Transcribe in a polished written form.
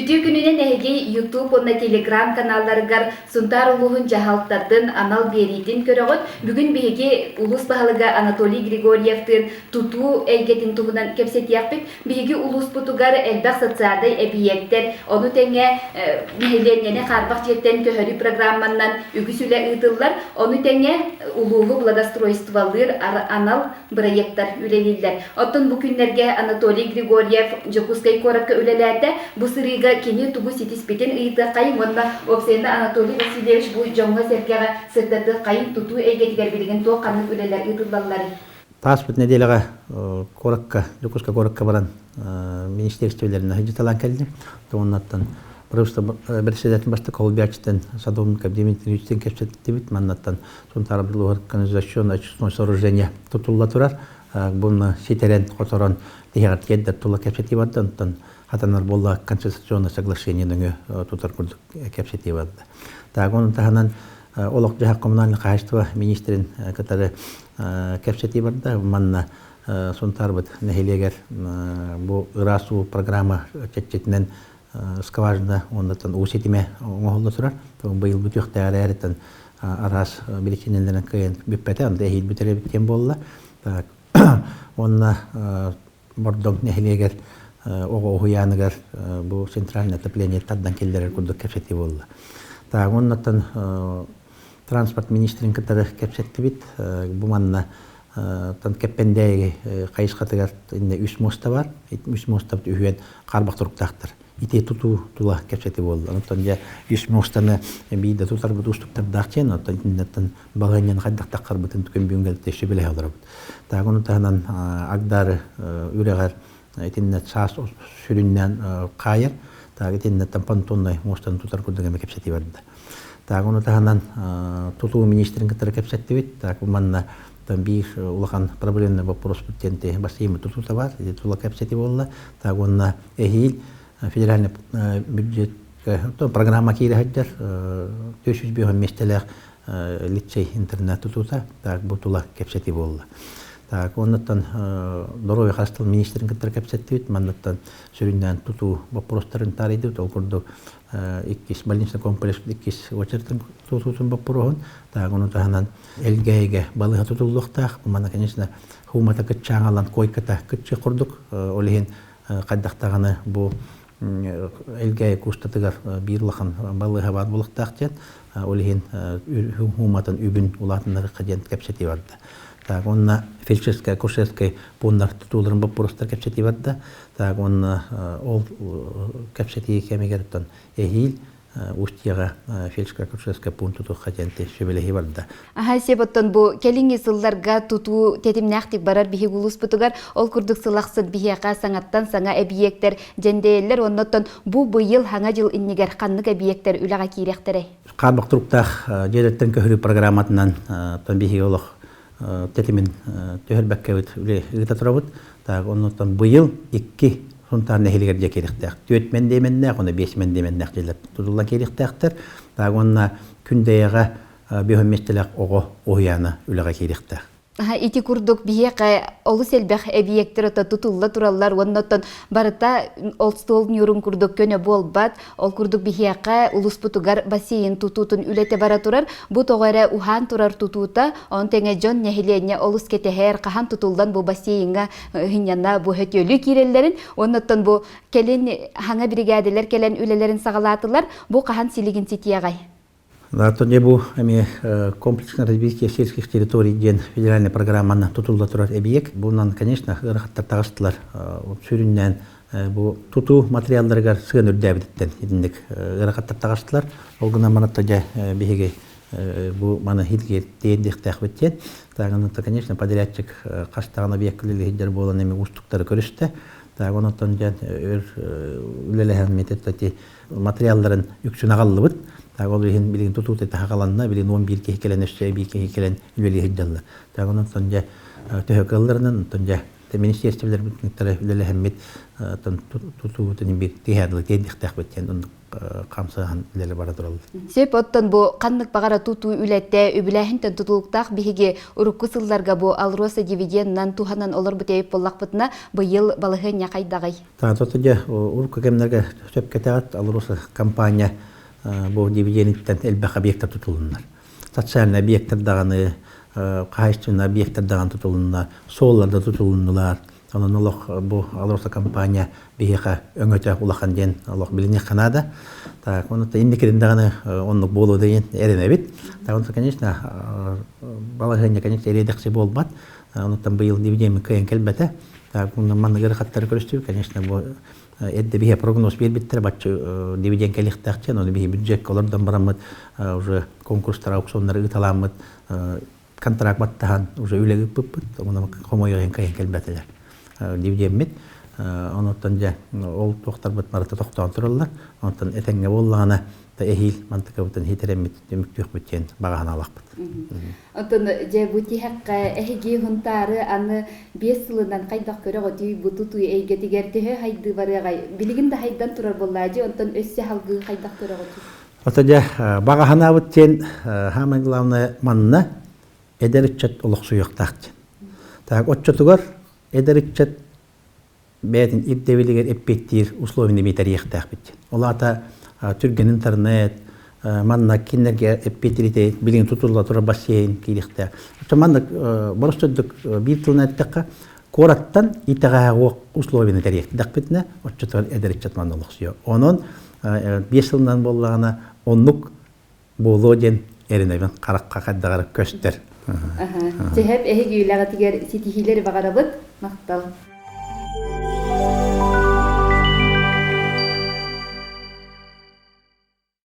Үтүө күнүнэн эһиги YouTube уонна Telegram каналларыгар Сунтаар улууһун дьаһалтатын анал биэриитин көрөҕүт. Бүгүн биһиги улуус баһылыга Анатолий Григорьевтыын тутуу эйгэтин туһунан кэпсэтиэхпит. Биһиги улууспутугар элбэх социальнай эбийиэктэр, ону тэҥэ нэһилиэнньэни хаарбах дьиэттэн көһөрүү программанан үгүс үлэ ыытыллар. Ону тэҥэ улууһу благоустройстволыыр анал бырайыактар үлэлииллэр. Оттон бу күннэргэ Анатолий Григорьев Дьокуускай куоракка үлэлээтэ. Бу сырыыга кини тугу ситиспитин ыйытыаххайыҥ уонна уопсайынан Анатолий Васильевич бу дьоҥҥо-сэргэҕэ сырдатыаххайыҥ тутуу эйгэтигэр билигин туох ханнык үлэлэр ыытыллалларый? Тааспыт нэдиэлэҕэ куоракка, Дьокуускай куоракка баран министерстволерин сылдьыталаан кэллим. Оннуттан правительство председатель бастакы холбооччутун Садовников Дмитрий Ильичтин кэпсэттибит. Маннаттан Сунтаар облуһар канализационное очистное сооружение тутулла турар. Буну ситэрэн, хоторон тиһэҕэр тиэрдэр тула кэпсэтии барда. Онтон хатанар буолла конституционное соглашение нөҥүө тутар курдук кэпсэтии барда. Так, onun таһынан олох-дьаһах коммунальное хаһайыстыба министрин кытары кэпсэтии барда. Манна Сунтаарбыт нэһилиэгэр бу ыраас уу программа чэччитинэн скважина уоннаттан уу ситимэ оҥоһулла турар. Быйыл бүтүөхтээх эрээриттэн араас биричиинэлэрин кыайан бүппэтэ, онто эһиил бүтэр эбит диэн буолла. Так, уонна Бордоҥ нэһилиэгэр оҕо уһуйааныгар бу центральное отопление тардан киллэрэр курдук кэпсэтии буолла. Так, оннуттан транспорт министрин кытары кэпсэттибит. Бу манна тан Кэппэндээйи хайысхатыгар иннэ үс муоста бар. Үс муостабыт үһүөн хаарбах туруктаахтар. Ити тутуу тула кэпсэти буолла. Онтон дьэ үс муостаны биирдэ тутарбыт уустуктардаах диэн, оттон итиннэттэн балаһыанньаны хайдах таххарбытын күн бүгүн сүбэлэһэ олоробут. Так, ону таһынан Агдары үрэҕэр итиннэ саас сүрүннээн хаайар. Так, итиннэттэн понтоннай муостаны тутар курдук эмэ кэпсэтии барда. Так, ону таһынан тутуу министрин кытары кэпсэттибит. Так, манна там биир улахан проблемный вопрос диэн бассейн тутуута бар. Ити тула кэпсэтии буолла. Так, уонна эһиил федеральный бюджет программа киирэ сылдьар 405 миэстэлээх лицей интернат тутуута. Так, бу тула кэпсэтии буолла. Так, оннуттан здоровье харыстабыл министрин кытары кэпсэттибит. Манныттан сүрүннээн тутуу боппуруостарын таарыйдыбыт. Ол курдук иккис больничный комплекс иккис очередын тутуутун боппуруоһун. Так, ону таһынан Элгээйигэ балыыһа тутуллуохтаах. Манна, конечно, хуумата кыччааҥалан койката кыччы курдук. Ол иһин хайдах даҕаны бу Элгээйи куустатыгар биир улахан балыыһа баар буолуохтаах диэн, ол иһин хууматын үбүн улаатыннарыахха диэн кэпсэтии барда. Так, уонна фельдшерскай, акушерскай пууннар тутууларын боппуруостар кэпсэтии барда. Так, уонна ол кэпсэтии кэмигэр эһиил Устьеҕа фельдшерско-акушерскай пуун тутуохха диэн сүбэлэһии барда. Аха сеп оттон бу кэлиҥҥи сылларга тутуу тэтимнээхтик барар биһиги улууспутугар ол курдук сылахсыт биһиэхэ саҥаттан саҥа эбийиэктэр дьэндэйэллэр уонна оттон бу быйыл хаҥа дьыл иннигэр ханнык эбийиэктэр үлэҕэ киириэхтэрэй? Хаарбах туруктаах дьиэлэртэн көһөрүү программатынан оттон биһиги олох тэтимин түһэрбэккэбит үлэ ыыта турабыт. Так, оннуттан быйыл икки Сунтаар нэһилиэгэр дьэ киириэхтээх. Түөрт мэндиэмэннээх уонна биэс мэндиэмэннээх дьиэлэр тутуллан киириэхтээхтэр. Так, уонна Күндэйэҕэ биэс миэстэлээх оҕо уһуйаана үлэҕэ киириэхтээх. Ити курдук биһиэхэ олус элбэх эбийиэктэр ото тутулла тураллар уонна оттон барыта ол стол ньуурун курдук көнө буолбат. Ол курдук биһиэхэ улууспутугар бассейн тутуутун үлэтэ бара турар. Бу тоҕо эрэ уһаан турар тутуута, он тэҥэ дьон нэһилиэнньэ олус кэтэһэр, хаһан тутуллан бу бассейҥҥа ыһынньана бу хөтүөлүү киирэллэрин уонна оттон бу кэлин хаҥа биригээдэлэр кэлэн үлэлэрин саҕалаатылар. Бу хаһан силигин ситиэҕэй? Оттон дьэ бу эмиэ комплексное развитие сельских территорий диэн федеральная программаны тутулла турар эбийиэк. Бунан, конечно, ыарахаттар таҕыстылар. Сүрүннээн бу тутуу материалларыгар сыан үрдээбититтэн итинник ыарахаттар таҕыстылар. Ол гынан манатта дьэ биһиги бу маны хилгиэр тиэрдиэхтээхпит диэн. Таагын конечно, подрядчик хастаҕына объект үлэлиһиддэр буолан эми уустуктары көрүстэ. Так, онон дьэн өр үлэлэһэн метод материалларын үксүн аҕаллыбыт. Так, ол иһин билигин тутуута таһаҕаланна, билигин 11 киһи кэлэн өссө эбии киһи кэлэн үлэлии сылдьаллар. Так, онон дьэ төһө кыалларынан, онтон дьэ Министерстволарбыт үлэлэһэммит тутуутун бир тиһээдылы тиэрдихтээхпит диэн оннук хамсааһын үлэлэ бара тураллар. Сөп оттон бу ханнык баҕара тутуу үлэтэ үбүлээһинтэн тутулуктаах биһиги урукку сылларга бу Алроса дивиденынан туһанан олорбут эбит буоллахпытына быйыл балаһыанньа хайдаҕый? Таатата дьэ урукку кэмнэргэ сөп кэтэҕит Алроса компания бу дивидениттэн элбэх объектар тутулуннар. Социальный объектар даҕаны, хаһаайыстыбаннай объектар даҕаны тутулунна, суоллар да тутулуннулар. Онон олох бу Алроса компания биһиэхэ өҥөтө улахан диэн олох билиниэххэ наада. Так, онно инникитин даҕаны оннук буолуо диэн эрэнэбит. Так, онно, конечно, балаһыанньа, конечно, эриэдэхси буолбат. Онуттан быйыл дивиденд кыайан кэлбэтэ. Так, маннык ыарахаттары көрүстүбүт, конечно, бу эрдэ биһи прогноз биэрбиттэрэ бачча дивиденд кэлиэхтээх диэн, ону биһи бюджекка олордон бараммыт уже конкурстар, аукционнары ыыталааммыт контракт баттаһан уже үлэ ыыппыппыт, онон хомойуох кайын кэлбэтилэр дивидеммит. Онуттан дьэ ол туохтарбыт барыта тохтоон тураллар. Онтон этэҥҥэ буоллаҕына эһиил мантыкабытын хитэрэммит түмүктүөхпүт диэн баҕа санаалаахпыт. Онтон дьэ бу тиһэххэ эһиги Һунтаары аны 5 сылынан хайдах көрөҕүтүй бу тутуу эйгэтигэр төһө хайдыы барыаҕай? Билигин да хайдан турар буоллаа дии, онтон өссө салгыы хайдах көрөҕүтүй? Ото дьэ баҕа санаабыт диэн самое главное манна эдэр ыччат олохсуйуохтаах диэн. Так оччотугар эдэр ыччат бэйэтин ирдэбилигэр эппиэттиир условияны биэтэриэхтээхпит диэн. Ол аата түргэн интернет, манна кинилэргэ эппиэттиир билигин тутулла турар бассейн киириэхтээх. Маннык боростуойдук биир тылынан эттэххэ, куораттан итэҕэһэ условияны тэриэхтэхпитинэ, оччотугар эдэр ыччат манна олохсуйуо. Онон 5 сылынан буоллаҕына оннук буолуо диэн эрэнэбин харахха хайдаҕар көстөр. Сэһэп эһиги үлэҕитигэр ситиһиилэри баҕарабыт. Махтал.